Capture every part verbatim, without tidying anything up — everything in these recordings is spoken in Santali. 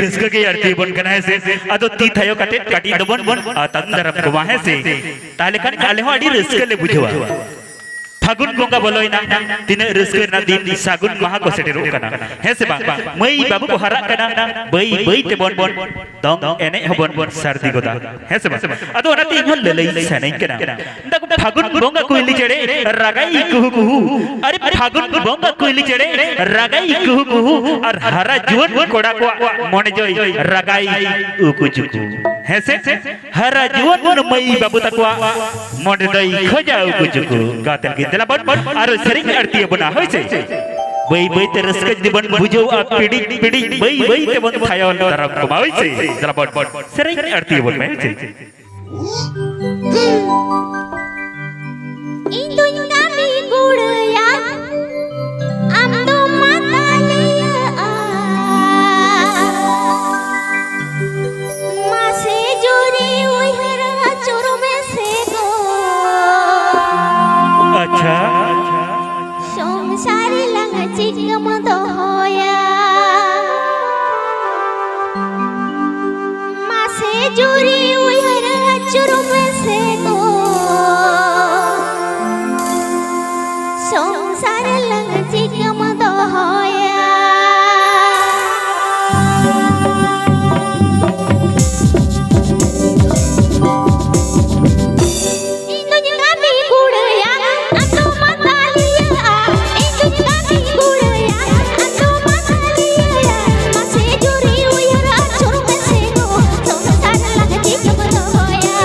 ᱨᱟᱹᱥᱠᱟᱹ ᱜᱮ ᱟᱹᱲᱛᱤ ᱵᱚᱱ ᱠᱟᱱᱟ, ᱦᱮᱸ ᱥᱮ? ᱟᱫᱚ ᱛᱤ ᱛᱷᱟᱭᱚ ᱠᱟᱛᱮ ᱠᱟᱹᱴᱤᱡ ᱫᱚᱵᱚᱱ ᱟᱛᱟᱝ ᱫᱟᱨᱟᱢ ᱠᱚᱢᱟ, ᱦᱮᱸ ᱥᱮ? ᱛᱟᱦᱞᱮ ᱠᱷᱟᱱ ᱟᱞᱮ ᱦᱚᱸ ᱟᱹᱰᱤ ᱨᱟᱹᱥᱠᱟᱹ ᱞᱮ ᱵᱩᱡᱷᱟᱹᱣᱟ᱾ ᱯᱷᱟᱹᱜᱩᱱ ᱵᱚᱸᱜᱟ ᱵᱚᱞᱚᱭᱮᱱᱟ, ᱛᱤᱱᱟᱹᱜ ᱨᱟᱹᱥᱠᱟᱹ ᱨᱮᱱᱟᱜ ᱫᱤᱱ, ᱥᱟᱹᱜᱩᱱ ᱢᱟᱦᱟ ᱠᱚ ᱥᱮᱴᱮᱨᱚᱜ ᱠᱟᱱᱟ, ᱦᱮᱸ ᱥᱮ ᱵᱟᱝ? ᱢᱟᱹᱭ ᱵᱟᱹᱵᱩ ᱠᱚ ᱦᱟᱨᱟᱜ ᱠᱟᱱᱟ, ᱵᱟᱹᱭ ᱵᱟᱹᱭ ᱛᱮᱵᱚᱱ ᱵᱚᱱ ᱫᱚᱝ ᱮᱱᱮᱡ ᱦᱚᱸᱵᱚᱱ ᱵᱚᱱ ᱥᱟᱹᱨᱫᱤ ᱜᱚᱫᱟ, ᱦᱮᱸ ᱥᱮ ᱵᱟᱝ? ᱟᱫᱚ ᱚᱱᱟᱛᱮ ᱤᱧ ᱦᱚᱸ ᱞᱟᱹᱞᱟᱹᱭ ᱥᱟᱱᱟᱧ ᱠᱟᱱᱟ᱾ ᱫᱟᱜ ᱯᱷᱟᱹᱜᱩᱱ ᱵᱚᱸᱜᱟ ᱠᱩᱭᱞᱤ ᱪᱮᱬᱮ ᱨᱟᱜᱟᱭ ᱠᱩᱦᱩ ᱠᱩᱦᱩ᱾ ᱟᱨᱮ ᱯᱷᱟᱹᱜᱩᱱ ᱵᱚᱸᱜᱟ ᱠᱩᱭᱞᱤ ᱪᱮᱬᱮ ᱨᱟᱜᱟᱭ ᱠᱩᱦᱩ ᱠᱩᱦᱩ᱾ ᱟᱨ ᱦᱟᱨᱟ ᱡᱩᱣᱟᱹᱱ ᱠᱚᱲᱟ ᱠᱚᱣᱟᱜ ᱢᱚᱱᱮ ᱡᱚᱭ ᱨᱟᱜᱟᱭ ᱩᱠᱩ ᱪᱩᱠᱩ᱾ ᱦᱮᱸ ᱥᱮ? ᱦᱟᱨᱟ ᱡᱩᱣᱟᱹᱱ ᱢᱟᱹᱭ ᱵᱟᱹᱵᱩ ᱛᱟᱠᱚᱣᱟᱜ ᱢᱚᱱᱮ ᱫᱚᱭ ᱠᱷᱚᱡᱟ ᱩᱠᱩ ᱪᱩᱠᱩ᱾ ᱜᱟᱛᱮ ᱞᱟᱹᱜᱤᱫ ᱫᱮᱞᱟ ᱵᱚᱱ ᱟᱨ ᱥᱮᱨᱮᱧ ᱟᱹᱲᱛᱤ ᱟᱵᱚᱱᱟ, ᱦᱳᱭ ᱥᱮ? ᱵᱟᱹᱭ ᱵᱟᱹᱭ ᱛᱮ ᱨᱟᱹᱥᱠᱟᱹ ᱡᱩᱫᱤ ᱵᱚᱱ ᱵᱩᱡᱷᱟᱹᱣᱟ, ᱯᱤᱲᱤᱡ ᱯᱤᱲᱤᱡ ᱵᱟᱹᱭ ᱵᱟᱹᱭ ᱛᱮᱵᱚᱱ ᱛᱷᱟᱭᱚ ᱫᱟᱨᱟᱢ ᱠᱚᱢᱟ, ᱦᱳᱭ ᱥᱮ? ᱫᱮᱞᱟ ᱵᱚᱱ ᱥᱮᱨᱮᱧ ᱟᱹᱲᱛᱤ ᱟᱵᱚᱱ ᱢᱮ, ᱦᱳᱭ ᱥᱮ? ᱤᱧ ᱫᱩᱧ ᱠᱟᱹᱢᱤ ᱠᱩᱲᱟᱹᱭᱟ, ᱟᱢ ᱫᱚᱢ ᱢᱟᱛᱟᱞᱤᱭᱟᱹᱜᱼᱟ᱾ ᱢᱟᱥᱮ ᱡᱩᱨᱤ ᱩᱭᱦᱟᱹᱨ ᱟᱹᱪᱩᱨ ᱢᱮᱥᱮ ᱜᱚ᱾ ᱟᱪᱪᱷᱟ᱾ ᱥᱚᱝᱥᱟᱨ ᱞᱟᱝ ᱪᱤᱠᱟᱹᱢ ᱫᱚᱦᱚᱭᱟ? ᱢᱟᱥᱮ ᱡᱩᱨᱤ ᱩᱭᱦᱟᱹᱨ ᱟᱹᱪᱩᱨ ᱢᱮᱥᱮ ᱜᱚ᱾ ᱥᱚᱝᱥᱟᱨ ᱞᱟᱝ ᱪᱤᱠᱟᱹᱢ ᱫᱚᱦᱚᱭᱟ? ᱤᱧ ᱫᱩᱧ ᱠᱟᱹᱢᱤ ᱠᱩᱲᱟᱹᱭᱟ, ᱟᱢ ᱫᱚᱢ ᱢᱟᱛᱟᱞᱤᱭᱟᱹᱜᱼᱟ᱾ ᱤᱧ ᱫᱩᱧ ᱠᱟᱹᱢᱤ ᱠᱩᱲᱟᱹᱭᱟ, ᱟᱢ ᱫᱚᱢ ᱢᱟᱛᱟᱞᱤᱭᱟᱹᱜᱼᱟ᱾ ᱢᱟᱥᱮ ᱡᱩᱨᱤ ᱩᱭᱦᱟᱹᱨ ᱟᱹᱪᱩᱨ ᱢᱮᱥᱮ ᱜᱚ, ᱥᱚᱝᱥᱟᱨ ᱞᱟᱝ ᱪᱤᱠᱟᱹᱢ ᱫᱚᱦᱚᱭᱟ?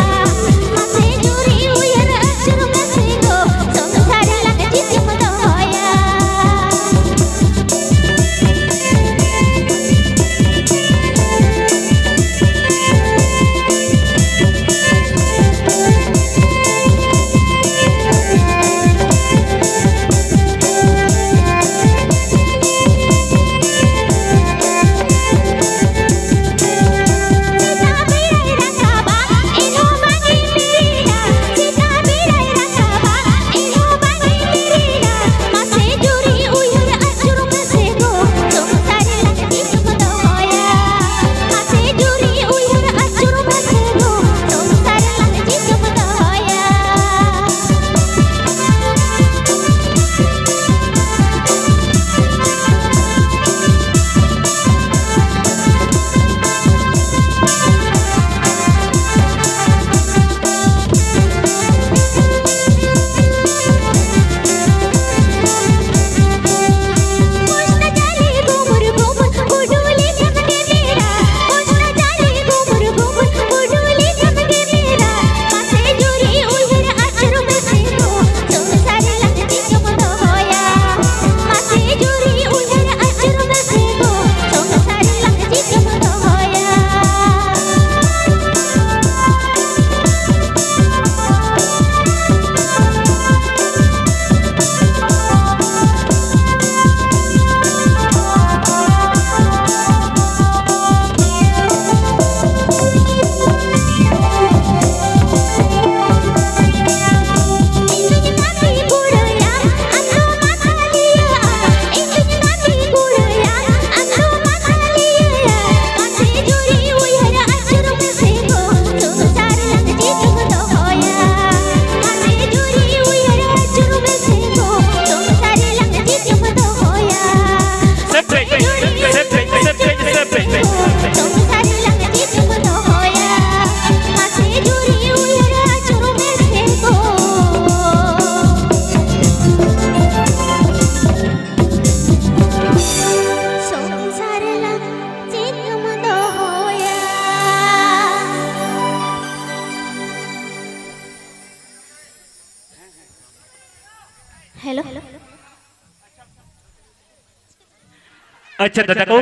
ᱟᱪᱪᱷᱟ ᱫᱟᱫᱟ ᱠᱚ,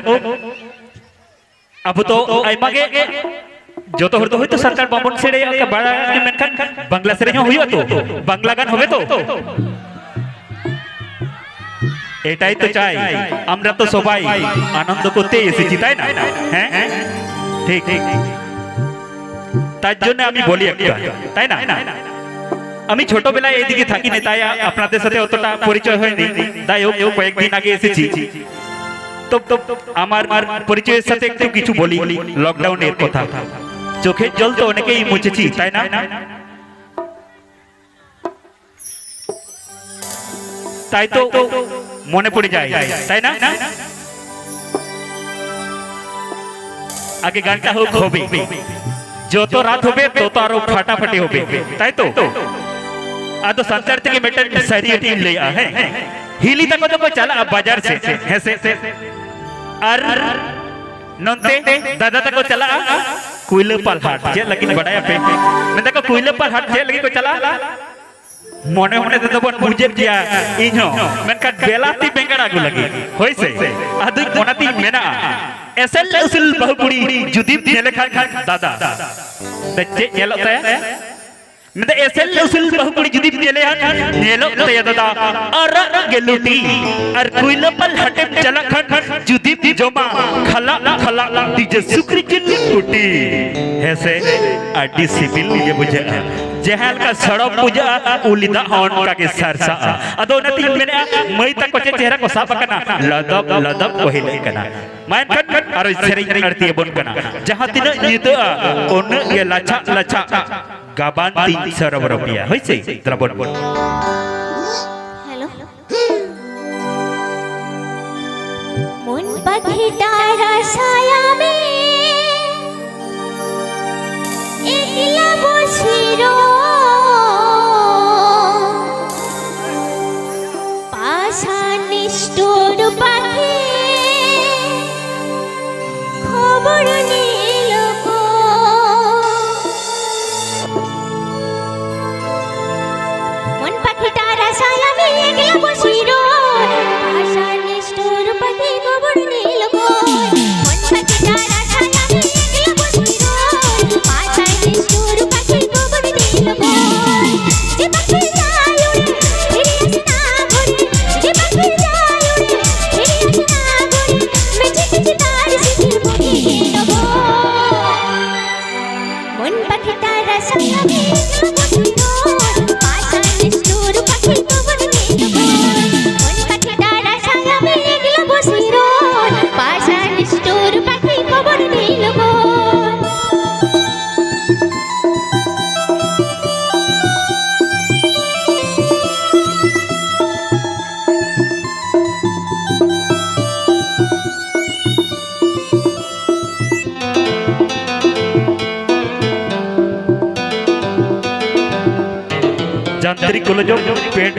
ᱟᱵᱚ ᱫᱚ ᱟᱭᱢᱟ ᱜᱮ, ᱡᱚᱛᱚ ᱦᱚᱲ ᱫᱚ ᱦᱚᱭᱛᱳ ᱥᱟᱱᱛᱟᱲ ᱵᱟᱵᱚᱱ ᱥᱮᱬᱟᱭᱟ, ᱚᱱᱠᱟ ᱵᱟᱲᱟᱭ, ᱢᱮᱱᱠᱷᱟᱱ ᱵᱟᱝᱞᱟ ᱥᱮᱨᱮᱧ ᱦᱚᱸ ᱦᱩᱭᱩᱜᱼᱟ ᱛᱚ? ᱵᱟᱝᱞᱟ ᱜᱟᱱ ᱦᱚᱵᱮ ᱛᱚ? এটাই তো চাই, আমরা তো সবাই আনন্দ করতে এসেছি, তাই না? হ্যাঁ, ঠিক। তার জন্য আমি বলি একটা, তাই না? আমি ছোটবেলায় এইদিকে থাকি না, তাই আপনাদের সাথে অতটা পরিচয় হয়নি। যাই হোক, কয়েকদিন আগে এসেছি। তো, তো আমার পরিচয়ের সাথে একটু কিছু বলি, লকডাউনের কথা। চোখের জল তো অনেকেই মুছেছি, তাই না? তাই তো মনে পড়ে যায়, তাই না? আগে গানটা হোক, হবে, যত রাত হবে তত আরো ফাটাফাটি হবে, তাই তো? ᱟᱫᱚ ᱥᱟᱱᱛᱟᱲ ᱛᱮᱜᱮ ᱢᱤᱫᱴᱮᱱ ᱥᱟᱹᱨᱤ ᱠᱟᱹᱴᱤᱡ ᱤᱧ ᱞᱟᱹᱭᱟ, ᱦᱮᱸ? ᱦᱤᱞᱤ ᱛᱟᱠᱚ ᱫᱚᱠᱚ ᱪᱟᱞᱟᱜᱼᱟ ᱵᱟᱡᱟᱨ ᱥᱮᱫ, ᱦᱮᱸ ᱥᱮ? ᱟᱨ ᱱᱚᱱᱛᱮ ᱫᱟᱫᱟ ᱛᱟᱠᱚ ᱪᱟᱞᱟᱜᱼᱟ ᱠᱩᱭᱞᱟᱹᱯᱟᱞ ᱦᱟᱴ᱾ ᱪᱮᱫ ᱞᱟᱹᱜᱤᱫ ᱵᱟᱰᱟᱭᱟᱯᱮ? ᱢᱮᱱᱫᱟᱠᱚ ᱠᱩᱭᱞᱟᱹᱯᱟᱞ ᱦᱟᱴ ᱪᱮᱫ ᱞᱟᱹᱜᱤᱫ ᱠᱚ ᱪᱟᱞᱟᱜᱼᱟ? ᱢᱚᱱᱮ ᱢᱚᱱᱮ ᱛᱮᱫᱚ ᱵᱚᱱ ᱵᱩᱡᱮᱫ ᱜᱮᱭᱟ, ᱤᱧ ᱦᱚᱸ, ᱢᱮᱱᱠᱷᱟᱱ ᱵᱮᱞᱟᱛᱤ ᱵᱮᱸᱜᱟᱲ ᱟᱹᱜᱩ ᱞᱟᱹᱜᱤᱫ, ᱦᱳᱭ ᱥᱮ? ᱟᱫᱚ ᱚᱱᱟᱛᱤᱧ ᱢᱮᱱᱟ, ᱮᱥᱮᱞ ᱩᱥᱩᱞ ᱵᱟᱹᱦᱩ ᱠᱩᱲᱤ ᱡᱩᱫᱤᱢ ᱧᱮᱞᱮ ᱠᱷᱟᱱ ᱫᱟᱫᱟ, ᱫᱟ ᱪᱮᱫ ᱧᱮᱞᱚᱜ ᱛᱟᱭᱟ? ᱢᱮᱱᱫᱟ, ᱮᱥᱮᱞ ᱩᱥᱩᱞ ᱵᱟᱹᱦᱩ ᱠᱩᱲᱤ ᱡᱩᱫᱤᱢ ᱧᱮᱞᱮᱭᱟ, ᱧᱮᱞᱚᱜ ᱛᱟᱭᱟ ᱫᱟᱫᱟ ᱟᱨᱟᱜ ᱜᱮ ᱞᱩᱴᱤ᱾ ᱟᱨ ᱠᱩᱭᱞᱟᱹᱯᱟᱞ ᱦᱟᱴᱮᱢ ᱪᱟᱞᱟᱜ ᱠᱷᱟᱱ ᱡᱩᱫᱤᱢ ᱡᱚᱢᱟ ᱠᱷᱟᱞᱟᱜ ᱠᱷᱟᱞᱟᱜ ᱰᱤᱡᱮ ᱥᱩᱠᱨᱤ ᱡᱤᱞ ᱠᱩᱴᱤ᱾ ᱦᱮᱸ ᱥᱮ? ᱟᱹᱰᱤ ᱥᱤᱵᱤᱞ ᱜᱮ ᱵᱩᱡᱷᱟᱹᱜᱼᱟ᱾ ᱡᱟᱦᱟᱸ ᱞᱮᱠᱟ ᱥᱚᱲᱚᱢ ᱵᱩᱡᱷᱟᱹᱜᱼᱟ, ᱩᱞᱤ ᱫᱟᱜ ᱦᱚᱸ ᱚᱱᱠᱟ ᱜᱮ ᱥᱟᱨᱥᱟᱜᱼᱟ᱾ ᱟᱫᱚ ᱚᱱᱟᱛᱤᱧ ᱢᱮᱱᱮᱫᱼᱟ, ᱢᱟᱹᱭ ᱛᱟᱠᱚ ᱪᱮᱫ ᱪᱮᱦᱨᱟ ᱠᱚ ᱥᱟᱵ ᱟᱠᱟᱱᱟ, ᱞᱚᱫᱚᱵ ᱞᱚᱫᱚᱵ ᱠᱚ ᱦᱤᱞᱟᱹᱜ ᱠᱟᱱᱟ᱾ ᱢᱟ ᱮᱱᱠᱷᱟᱱ ᱟᱨᱚ ᱥᱮᱨᱮᱧ ᱟᱹᱲᱛᱤ ᱟᱵᱚᱱ ᱠᱟᱱᱟ᱾ ᱡᱟᱦᱟᱸ ᱛᱤᱱᱟᱹᱜ ᱧᱤᱫᱟᱹᱜᱼᱟ, ᱩᱱᱟᱹᱜ ᱜᱮ ᱞᱟᱪᱷᱟᱜ ᱞᱟᱪᱷᱟᱜ ᱜᱟᱵᱟᱱ ᱛᱤᱧ ᱥᱚᱨᱚᱵ ᱨᱚᱵᱤᱭᱟ᱾ ᱦᱳᱭ ᱥᱮ? ᱫᱮᱞᱟ ᱵᱚᱱ᱾ ᱦᱮᱞᱳ᱾ মন পাখিটা রাসায় আমি একলা বসিরো। পাষাণ নিষ্ঠুর পাখি খবর নিল কো। মন পাখিটার আশায় আমি একলা বসি রই। পাষাণ নিষ্ঠুর পাখি খবর নিল ᱡᱟᱱᱛᱨᱤᱠ ᱠᱚᱞᱮᱡᱽ ᱚᱯᱷ ᱯᱮᱱᱴ